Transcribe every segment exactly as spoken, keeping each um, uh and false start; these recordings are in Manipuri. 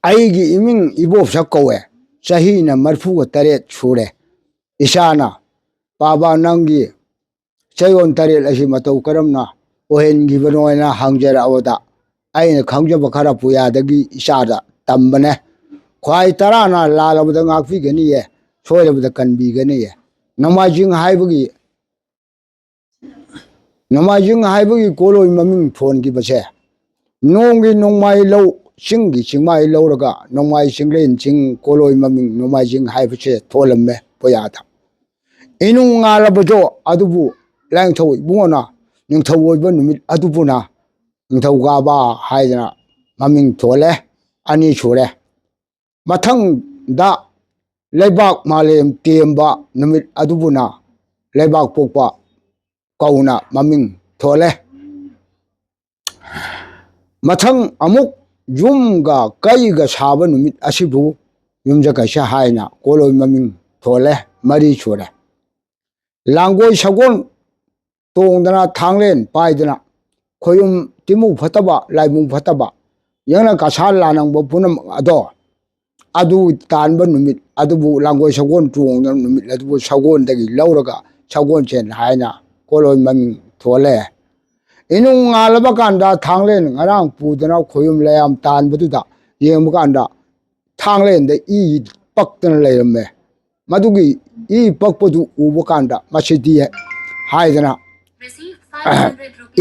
ꯑꯩꯒꯤ ꯏꯃꯤꯡ ꯏꯕꯣꯞꯁꯛ ꯀꯧꯋꯦ꯫ ꯆꯍꯤꯅ ꯃꯔꯤꯐꯨꯒ ꯇꯔꯦꯠ ꯁꯨꯔꯦ꯫ ꯏꯆꯥꯅ, "ꯄꯥꯕ, ꯅꯪꯒꯤ ꯆꯌꯣꯜ ꯇꯔꯦꯠ ꯑꯁꯤ ꯃꯇꯧ ꯀꯔꯝꯅ ꯑꯣꯏꯍꯟꯈꯤꯕꯅꯣ?" ꯍꯥꯏꯅ ꯍꯪꯖꯔꯛꯑꯕꯗ, ꯑꯩꯅ ꯈꯪꯖꯕ ꯈꯔ ꯄꯨꯌꯥꯗꯒꯤ ꯏꯆꯥꯗ ꯇꯝꯕꯅꯦ꯫ ꯈ꯭ꯋꯥꯏ ꯇꯔꯥꯅ ꯂꯥꯜꯂꯕꯗ ꯉꯥꯛꯄꯤꯒꯅꯤꯌꯦ, ꯁꯣꯏꯔꯕꯗ ꯀꯟꯕꯤꯒꯅꯤꯌꯦ꯫ ꯅꯣꯡꯃꯥꯏꯖꯤꯡ ꯍꯥꯏꯕꯒꯤ, ꯅꯣꯡꯃꯥꯏꯖꯤꯡ ꯍꯥꯏꯕꯒꯤ ꯀꯣꯂꯣꯏ ꯃꯃꯤꯡ ꯊꯣꯟꯈꯤꯕꯁꯦ, ꯅꯣꯡꯒꯤ ꯅꯣꯡꯃꯥꯏ ꯂꯧ, ꯆꯤꯡꯒꯤ ꯆꯤꯡꯃꯥꯏ ꯂꯧꯔꯒ ꯅꯣꯡꯃꯥꯏ ꯆꯤꯡꯂꯦꯟ ꯆꯤꯡ ꯀꯣꯂꯣꯏ ꯃꯃꯤꯡ ꯅꯣꯡꯃꯥꯏꯖꯤꯡ ꯍꯥꯏꯕꯁꯦ ꯊꯣꯜꯂꯝꯃꯦ ꯄꯨꯌꯥꯗ꯫ ꯏꯅꯨꯡ ꯉꯥꯜꯂꯕꯗꯣ ꯑꯗꯨꯕꯨ ꯂꯥꯏꯅꯤꯡꯊꯧ ꯏꯕꯨꯡꯉꯣꯅ ꯅꯤꯡꯊꯧ ꯑꯣꯏꯕ ꯅꯨꯃꯤꯠ ꯑꯗꯨꯕꯨꯅ ꯅꯤꯡꯊꯧꯀꯥꯕ ꯍꯥꯏꯗꯅ ꯃꯃꯤꯡ ꯊꯣꯜꯂꯦ꯫ ꯑꯅꯤ ꯁꯨꯔꯦ꯫ ꯃꯊꯪꯗ ꯂꯩꯕꯥꯛ ꯃꯥꯂꯦꯝ ꯇꯦꯝꯕ ꯅꯨꯃꯤꯠ ꯑꯗꯨꯕꯨꯅ ꯂꯩꯕꯥꯛ ꯄꯣꯛꯄ ꯀꯧꯅ ꯃꯃꯤꯡ ꯊꯣꯜꯂꯦ꯫ ꯃꯊꯪ ꯑꯃꯨꯛ ꯌꯨꯝꯒ ꯀꯩꯒ ꯁꯥꯕ ꯅꯨꯃꯤꯠ ꯑꯁꯤꯕꯨ ꯌꯨꯝꯖꯀꯩꯁ ꯍꯥꯏꯅ ꯀꯣꯂꯣꯏ ꯃꯃꯤꯡ ꯊꯣꯜꯂꯦ꯫ ꯃꯔꯤ ꯁꯨꯔꯦ꯫ ꯂꯥꯡꯒꯣꯏ ꯁꯒꯣꯜ ꯇꯣꯡꯗꯅ ꯊꯥꯡꯂꯦꯟ ꯄꯥꯏꯗꯅ ꯈꯣꯌꯨꯝ ꯇꯤꯃꯨ ꯐꯠꯇꯕ, ꯂꯥꯏꯕꯨꯡ ꯐꯠꯇꯕ, ꯌꯦꯡꯅ ꯀꯁꯥ ꯂꯥꯅꯪꯕ ꯄꯨꯝꯅꯃꯛ ꯑꯗꯣ ꯑꯗꯨ ꯇꯥꯟꯕ ꯅꯨꯃꯤꯠ ꯑꯗꯨꯕꯨ ꯂꯥꯡꯒꯣꯏ ꯁꯒꯣꯜ ꯇꯣꯡꯗꯅ ꯅꯨꯃꯤꯠ ꯑꯗꯨꯕꯨ ꯁꯒꯣꯜꯗꯒꯤ ꯂꯧꯔꯒ ꯁꯒꯣꯜꯁꯦꯟ ꯍꯥꯏꯅ ꯀꯣꯂꯣꯏ ꯃꯃꯤꯡ ꯊꯣꯜꯂꯦ꯫ ꯏꯅꯨꯡ ꯉꯥꯜꯂꯕ ꯀꯥꯟꯗ ꯊꯥꯡꯂꯦꯟ ꯉꯔꯥꯡ ꯄꯨꯗꯅ ꯈꯣꯌꯨꯝ ꯂꯩꯌꯥꯝ ꯇꯥꯟꯕꯗꯨꯗ ꯌꯦꯡꯕ ꯀꯥꯟꯗ ꯊꯥꯡꯂꯦꯟꯗ ꯏ ꯄꯛꯇꯅ ꯂꯩꯔꯝꯃꯦ꯫ ꯃꯗꯨꯒꯤ ꯏ ꯄꯛꯄꯗꯨ ꯎꯕ ꯀꯥꯟꯗ ꯃꯁꯤꯗꯤ ꯍꯥꯏꯗꯅ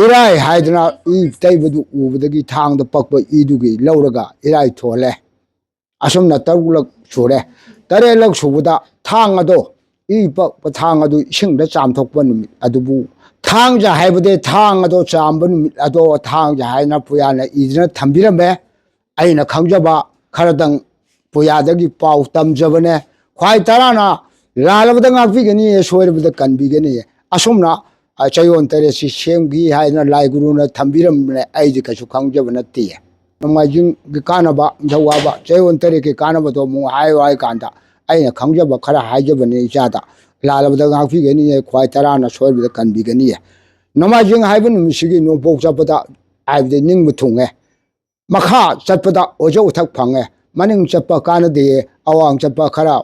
ꯏꯔꯥꯏ ꯍꯥꯏꯗꯅ ꯏ ꯇꯩꯕꯗꯨ ꯎꯕꯗꯒꯤ ꯊꯥꯡꯗ ꯄꯛꯄ ꯏꯗꯨꯒꯤ ꯂꯧꯔꯒ ꯏꯔꯥꯏ ꯊꯣꯜꯂꯦ꯫ ꯑꯁꯨꯝꯅ ꯇꯔꯨꯛꯂꯛ ꯁꯨꯔꯦ꯫ ꯇꯔꯦꯠꯂꯛ ꯁꯨꯕꯗ ꯊꯥꯡ ꯑꯗꯣ, ꯏ ꯄꯛꯄ ꯊꯥꯡ ꯑꯗꯨ ꯏꯁꯤꯡꯗ ꯆꯥꯝꯊꯣꯛꯄ ꯅꯨꯃꯤꯠ ꯑꯗꯨꯕꯨ ꯊꯥꯡꯖ ꯍꯥꯏꯕꯗꯤ ꯊꯥꯡ ꯑꯗꯣ ꯆꯥꯝꯕ ꯅꯨꯃꯤꯠ ꯑꯗꯣ ꯊꯥꯡꯖ ꯍꯥꯏꯅ ꯄꯨꯌꯥꯅ ꯏꯗꯨꯅ ꯊꯝꯕꯤꯔꯝꯃꯦ꯫ ꯑꯩꯅ ꯈꯪꯖꯕ ꯈꯔꯗꯪ ꯄꯨꯌꯥꯗꯒꯤ ꯄꯥꯎ ꯇꯝꯖꯕꯅꯦ꯫ ꯈ꯭ꯋꯥꯏ ꯇꯔꯥꯅ ꯂꯥꯜꯂꯕꯗ ꯉꯥꯛꯄꯤꯒꯅꯤ, ꯁꯣꯏꯔꯕꯗ ꯀꯟꯕꯤꯒꯅꯤ꯫ ꯑꯁꯨꯝꯅ, ꯑ, ꯆꯌꯣꯜ ꯇꯔꯦꯠꯁꯤ ꯁꯦꯝꯈꯤ ꯍꯥꯏꯗꯅ ꯂꯥꯏ ꯒꯨꯔꯨꯅ ꯊꯝꯕꯤꯔꯝꯕꯅꯦ꯫ ꯑꯩꯗꯤ ꯀꯩꯁꯨ ꯈꯪꯖꯕ ꯅꯠꯇꯦ꯫ ꯅꯣꯡꯃꯥꯏꯖꯤꯡꯒꯤ ꯀꯥꯟꯅꯕ, ꯅꯤꯡꯊꯧꯀꯥꯕ, ꯆꯌꯣꯜ ꯇꯔꯦꯠꯀꯤ ꯀꯥꯟꯅꯕꯗꯣ ꯑꯃꯨꯛ ꯍꯥꯏꯌꯨ ꯍꯥꯏ ꯀꯥꯟꯗ ꯑꯩꯅ ꯈꯪꯖꯕ ꯈꯔ ꯍꯥꯏꯖꯕꯅꯦ ꯏꯆꯥꯗ꯫ ꯂꯥꯜꯂꯕꯗ ꯉꯥꯛꯄꯤꯒꯅꯤꯌꯦ, ꯈ꯭ꯋꯥꯏ ꯇꯔꯥꯅ ꯁꯣꯏꯕꯗ ꯀꯟꯕꯤꯒꯅꯤꯌꯦ꯫ ꯅꯣꯡꯃꯥꯏꯖꯤꯡ ꯍꯥꯏꯕ ꯅꯨꯃꯤꯠꯁꯤꯒꯤ ꯅꯣꯡꯄꯣꯛ ꯆꯠꯄꯗ ꯍꯥꯏꯕꯗꯤ ꯅꯤꯡꯕ ꯊꯨꯡꯉꯦ꯫ ꯃꯈꯥ ꯆꯠꯄꯗ ꯑꯣꯏꯖ ꯎꯊꯛ ꯐꯪꯉꯦ꯫ ꯃꯅꯤꯡ ꯆꯠꯄ ꯀꯥꯟꯅꯗꯦꯌꯦ, ꯑꯋꯥꯡ ꯆꯠꯄ ꯈꯔ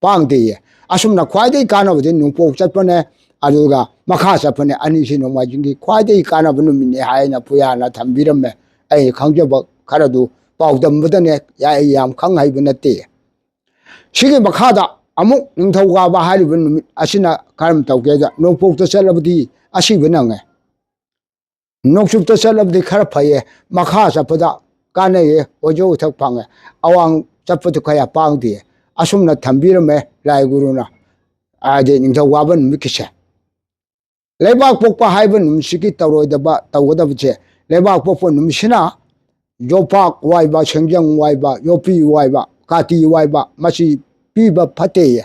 ꯄꯥꯡꯗꯦꯌꯦ꯫ ꯑꯁꯨꯝꯅ ꯈ꯭ꯋꯥꯏꯗꯒꯤ ꯀꯥꯟꯅꯕꯗꯤ ꯅꯣꯡꯄꯣꯛ ꯆꯠꯄꯅꯦ, ꯑꯗꯨꯒ ꯃꯈꯥ ꯆꯠꯄꯅꯦ꯫ ꯑꯅꯤꯁꯤ ꯅꯣꯡꯃꯥꯏꯖꯤꯡꯒꯤ ꯈ꯭ꯋꯥꯏꯗꯒꯤ ꯀꯥꯟꯅꯕ ꯅꯨꯃꯤꯠꯅꯦ ꯍꯥꯏꯅ ꯄꯨꯌꯥꯅ ꯊꯝꯕꯤꯔꯝꯃꯦ꯫ ꯑꯩ ꯈꯪꯖꯕ ꯈꯔꯗꯨ ꯄꯥꯎꯗꯝꯕꯗꯅꯦ, ꯑꯩ ꯌꯥꯝ ꯈꯪ ꯍꯩꯕ ꯅꯠꯇꯦ꯫ ꯁꯤꯒꯤ ꯃꯈꯥꯗ ꯑꯃꯨꯛ ꯅꯤꯡꯊꯧꯀꯥꯕ ꯍꯥꯏꯔꯤꯕ ꯅꯨꯃꯤꯠ ꯑꯁꯤꯅ ꯀꯔꯝ ꯇꯧꯒꯦꯗ, ꯅꯣꯡꯄꯣꯛꯇ ꯆꯠꯂꯕꯗꯤ ꯑꯁꯤꯕ ꯅꯪꯉꯦ, ꯅꯣꯡꯆꯨꯞꯇ ꯆꯠꯂꯕꯗꯤ ꯈꯔ ꯐꯩꯌꯦ, ꯃꯈꯥ ꯆꯠꯄꯗ ꯀꯥꯟꯅꯩꯌꯦ, ꯑꯣꯏꯖ ꯎꯊꯛ ꯐꯪꯉꯦ, ꯑꯋꯥꯡ ꯆꯠꯄꯗ ꯀꯌꯥ ꯄꯥꯡꯗꯦ꯫ ꯑꯁꯨꯝꯅ ꯊꯝꯕꯤꯔꯝꯃꯦ ꯂꯥꯏ ꯒꯨꯔꯨꯅ, ꯍꯥꯏꯗꯤ ꯅꯤꯡꯊꯧꯀꯥꯕ ꯅꯨꯃꯤꯠꯀꯤꯁꯦ꯫ ꯂꯩꯕꯥꯛ ꯄꯣꯛꯄ ꯍꯥꯏꯕ ꯅꯨꯃꯤꯠꯁꯤꯒꯤ ꯇꯧꯔꯣꯏꯗꯕ ꯇꯧꯒꯗꯕꯁꯦ, ꯂꯩꯕꯥꯛ ꯄꯣꯛꯄ ꯅꯨꯃꯤꯠꯁꯤꯅ ꯌꯣꯄꯥꯛ ꯋꯥꯏꯕ, ꯁꯦꯡꯖꯪ ꯋꯥꯏꯕ, ꯌꯣꯄꯤ ꯋꯥꯏꯕ, ꯀꯥꯇꯤ ꯋꯥꯏꯕ, ꯃꯁꯤ ꯄꯤꯕ ꯐꯠꯇꯦꯌꯦ꯫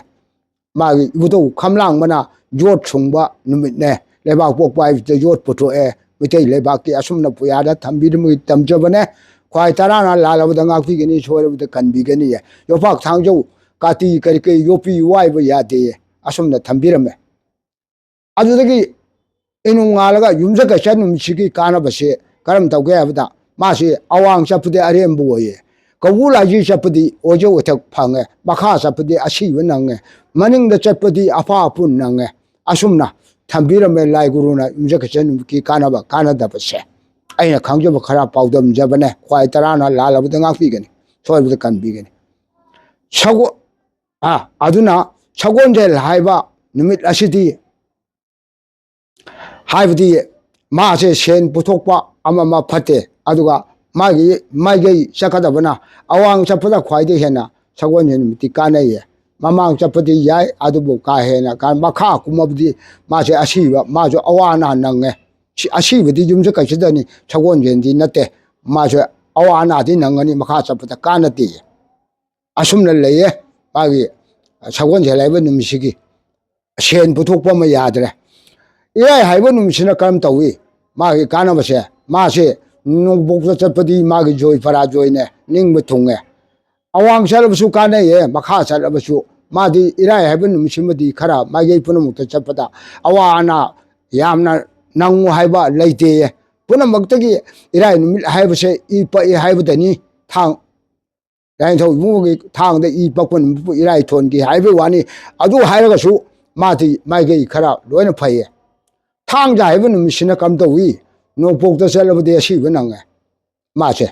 ꯃꯥꯒꯤ ꯏꯕꯨꯙꯧ ꯈꯝꯂꯥꯡꯕꯅ ꯌꯣꯠ ꯁꯨꯡꯕ ꯅꯨꯃꯤꯠꯅꯦ꯫ ꯂꯩꯕꯥꯛ ꯄꯣꯛꯄ ꯍꯥꯏꯕꯁꯤꯗ ꯌꯣꯠ ꯄꯨꯊꯣꯛꯑꯦ꯫ ꯃꯩꯇꯩ ꯂꯩꯕꯥꯛꯀꯤ ꯑꯁꯨꯝꯅ ꯄꯨꯌꯥꯗ ꯊꯝꯕꯤꯔꯝꯕꯒꯤ ꯇꯝꯖꯕꯅꯦ꯫ ꯈ꯭ꯋꯥꯏ ꯇꯔꯥꯅ ꯂꯥꯜꯂꯕꯗ ꯉꯥꯛꯄꯤꯒꯅꯤ, ꯁꯣꯏꯔꯕꯗ ꯀꯟꯕꯤꯒꯅꯤꯌꯦ꯫ ꯌꯣꯄꯥꯛ ꯊꯥꯡꯖꯧ ꯀꯥꯇꯤ ꯀꯔꯤ ꯀꯔꯤ ꯌꯣꯄꯤ ꯋꯥꯏꯕ ꯌꯥꯗꯦꯌꯦ꯫ ꯑꯁꯨꯝꯅ ꯊꯝꯕꯤꯔꯝꯃꯦ꯫ ꯑꯗꯨꯗꯒꯤ ꯏꯅꯨꯡ ꯉꯥꯜꯂꯒ ꯌꯨꯝꯁꯀꯩꯁ ꯅꯨꯃꯤꯠꯁꯤꯒꯤ ꯀꯥꯟꯅꯕꯁꯦ ꯀꯔꯝ ꯇꯧꯒꯦ ꯍꯥꯏꯕꯗ, ꯃꯥꯁꯤ ꯑꯋꯥꯡ ꯆꯠꯄꯗꯤ ꯑꯔꯦꯝꯕ ꯑꯣꯏꯌꯦ, ꯀꯧꯕ꯭ꯔꯨ ꯂꯥꯏꯖꯤ ꯆꯠꯄꯗꯤ ꯑꯣꯏꯖ ꯎꯊꯛ ꯐꯪꯉꯦ, ꯃꯈꯥ ꯆꯠꯄꯗꯤ ꯑꯁꯤꯕ ꯅꯪꯉꯦ, ꯃꯅꯤꯡꯗ ꯆꯠꯄꯗꯤ ꯑꯐꯥ ꯑꯄꯨꯟ ꯅꯪꯉꯦ꯫ ꯑꯁꯨꯝꯅ ꯊꯝꯕꯤꯔꯝꯃꯦ ꯂꯥꯏ ꯒꯨꯔꯨꯅ ꯌꯨꯝꯁꯀꯩꯁ ꯅꯨꯃꯤꯠꯀꯤ ꯀꯥꯟꯅꯕ ꯀꯥꯟꯅꯗꯕꯁꯦ꯫ ꯑꯩꯅ ꯈꯪꯖꯕ ꯈꯔ ꯄꯥꯎꯗꯝꯖꯕꯅꯦ꯫ ꯈ꯭ꯋꯥꯏ ꯇꯔꯥꯅ ꯂꯥꯜꯂꯕꯗ ꯉꯥꯛꯄꯤꯒꯅꯤ, ꯁꯣꯏꯕꯗ ꯀꯟꯕꯤꯒꯅꯤ꯫ ꯁꯒꯣ-, ꯑ, ꯑꯗꯨꯅ ꯁꯒꯣꯜꯁꯦꯜ ꯍꯥꯏꯕ ꯅꯨꯃꯤꯠ ꯑꯁꯤꯗꯤ ꯍꯥꯏꯕꯗꯤ ꯃꯥꯁꯦ ꯁꯦꯟ ꯄꯨꯊꯣꯛꯄ ꯑꯃ ꯑꯃ ꯐꯠꯇꯦ꯫ ꯑꯗꯨꯒ ꯃꯥꯒꯤ ꯃꯥꯏꯀꯩ ꯆꯠꯀꯗꯕꯅ, ꯑꯋꯥꯡ ꯆꯠꯄꯗ ꯈ꯭ꯋꯥꯏꯗꯒꯤ ꯍꯦꯟꯅ ꯁꯒꯣꯜꯁꯦꯜ ꯅꯨꯃꯤꯠꯇꯤ ꯀꯥꯟꯅꯩꯌꯦ꯫ ꯃꯃꯥꯡ ꯆꯠꯄꯗꯤ ꯌꯥꯏ, ꯑꯗꯨꯕꯨ ꯀꯥ ꯍꯦꯟꯅ ꯀꯥ-, ꯃꯈꯥ ꯀꯨꯝꯃꯕꯗꯤ ꯃꯥꯁꯦ ꯑꯁꯤꯕ, ꯃꯥꯁꯨ ꯑꯋꯥ ꯑꯅꯥ ꯅꯪꯉꯦ꯫ ꯁꯤ-, ꯑꯁꯤꯕꯗꯤ ꯌꯨꯝꯁꯀꯩꯁꯗꯅꯤ, ꯁꯒꯣꯜꯁꯦꯜꯗꯤ ꯅꯠꯇꯦ꯫ ꯃꯥꯁꯨ ꯑꯋꯥ ꯑꯅꯥꯗꯤ ꯅꯪꯒꯅꯤ, ꯃꯈꯥ ꯆꯠꯄꯗ ꯀꯥꯟꯅꯗꯦ꯫ ꯑꯁꯨꯝꯅ ꯂꯩꯌꯦ ꯃꯥꯒꯤ ꯁꯒꯣꯜꯁꯦꯜ ꯍꯥꯏꯕ ꯅꯨꯃꯤꯠꯁꯤꯒꯤ꯫ ꯁꯦꯟ ꯄꯨꯊꯣꯛꯄ ꯑꯃ ꯌꯥꯗ꯭ꯔꯦ꯫ ꯏꯔꯥꯏ ꯍꯥꯏꯕ ꯅꯨꯃꯤꯠꯁꯤꯅ ꯀꯔꯝ ꯇꯧꯏ? ꯃꯥꯒꯤ ꯀꯥꯟꯅꯕꯁꯦ, ꯃꯥꯁꯦ ꯅꯣꯡꯄꯣꯛꯇ ꯆꯠꯄꯗꯤ ꯃꯥꯒꯤ ꯖꯣꯏ ꯄꯔꯥꯖꯣꯏꯅꯦ, ꯅꯤꯡꯕ ꯊꯨꯡꯉꯦ꯫ ꯑꯋꯥꯡ ꯆꯠꯂꯕꯁꯨ ꯀꯥꯟꯅꯩꯌꯦ, ꯃꯈꯥ ꯆꯠꯂꯕꯁꯨ꯫ ꯃꯥꯗꯤ ꯏꯔꯥꯏ ꯍꯥꯏꯕ ꯅꯨꯃꯤꯠꯁꯤꯃꯗꯤ ꯈꯔ ꯃꯥꯏꯀꯩ ꯄꯨꯝꯅꯃꯛꯇ ꯆꯠꯄꯗ ꯑꯋꯥ ꯑꯅꯥ ꯌꯥꯝꯅ ꯅꯪꯉꯨ ꯍꯥꯏꯕ ꯂꯩꯇꯦꯌꯦ꯫ ꯄꯨꯝꯅꯃꯛꯇꯒꯤ ꯏꯔꯥꯏ ꯅꯨꯃꯤꯠ ꯍꯥꯏꯕꯁꯦ ꯏ ꯄꯛꯏ ꯍꯥꯏꯕꯗꯅꯤ꯫ ꯊꯥꯡ, ꯂꯥꯏꯅꯤꯡꯊꯧ ꯏꯕꯨꯡꯉꯣꯒꯤ ꯊꯥꯡꯗ ꯏ ꯄꯛꯄ ꯅꯨꯃꯤꯠꯄꯨ ꯏꯔꯥꯏ ꯊꯣꯟꯈꯤ ꯍꯥꯏꯕꯒꯤ ꯋꯥꯅꯤ꯫ ꯑꯗꯨ ꯍꯥꯏꯔꯒꯁꯨ ꯃꯥꯗꯤ ꯃꯥꯏꯀꯩ ꯈꯔ ꯂꯣꯏꯅ ꯐꯩꯌꯦ꯫ ꯊꯥꯡꯖ ꯍꯥꯏꯕ ꯅꯨꯃꯤꯠꯁꯤꯅ ꯀꯝꯗꯧꯏ? ꯅꯣꯡꯄꯣꯛꯇ ꯆꯠꯂꯕꯗꯤ ꯑꯁꯤꯕ ꯅꯪꯉꯦ ꯃꯥꯁꯦ꯫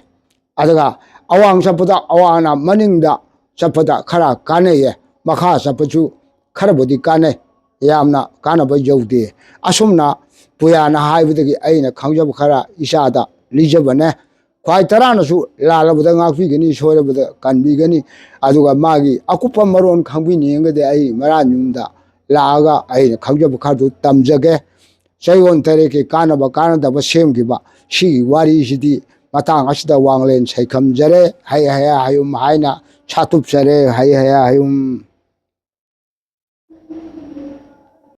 ꯑꯗꯨꯒ ꯑꯋꯥꯡ ꯆꯠꯄꯗ ꯑꯋꯥꯡꯅ ꯃꯅꯤꯡꯗ ꯆꯠꯄꯗ ꯈꯔ ꯀꯥꯟꯅꯩꯌꯦ, ꯃꯈꯥ ꯆꯠꯄꯁꯨ ꯈꯔꯕꯨꯗꯤ ꯀꯥꯟꯅꯩ, ꯌꯥꯝꯅ ꯀꯥꯟꯅꯕ ꯌꯧꯗꯦ꯫ ꯑꯁꯨꯝꯅ ꯄꯨꯌꯥꯅ ꯍꯥꯏꯕꯗꯒꯤ ꯑꯩꯅ ꯈꯪꯖꯕ ꯈꯔ ꯏꯆꯥꯗ ꯂꯤꯖꯕꯅꯦ꯫ ꯈ꯭ꯋꯥꯏ ꯇꯔꯥꯅꯁꯨ ꯂꯥꯜꯂꯕꯗ ꯉꯥꯛꯄꯤꯒꯅꯤ, ꯁꯣꯏꯔꯕꯗ ꯀꯟꯕꯤꯒꯅꯤ꯫ ꯑꯗꯨꯒ ꯃꯥꯒꯤ ꯑꯀꯨꯞꯄ ꯃꯔꯣꯟ ꯈꯪꯕꯤꯅꯤꯡꯉꯒꯗꯤ ꯑꯩ ꯃꯔꯥ ꯌꯨꯝꯗ ꯂꯥꯛꯑꯒ ꯑꯩꯅ ꯈꯪꯖꯕ ꯈꯔꯗꯨ ꯇꯝꯖꯒꯦ꯫ ꯆꯌꯣꯜ ꯇꯔꯦꯠꯀꯤ ꯀꯥꯟꯅꯕ ꯀꯥꯟꯅꯗꯕ ꯁꯦꯝꯈꯤꯕ ꯁꯤꯒꯤ ꯋꯥꯔꯤꯁꯤꯗꯤ ꯃꯇꯥꯡ ꯑꯁꯤꯗ ꯋꯥꯡꯂꯦꯟ ꯁꯩꯈꯝꯖꯔꯦ꯫ ꯍꯩ ꯍꯌꯥ ꯍꯌꯨꯝ ꯍꯥꯏꯅ ꯁꯥꯇꯨꯞꯆꯔꯦ꯫ ꯍꯩ ꯍꯌꯥ ꯍꯌꯨꯝ꯫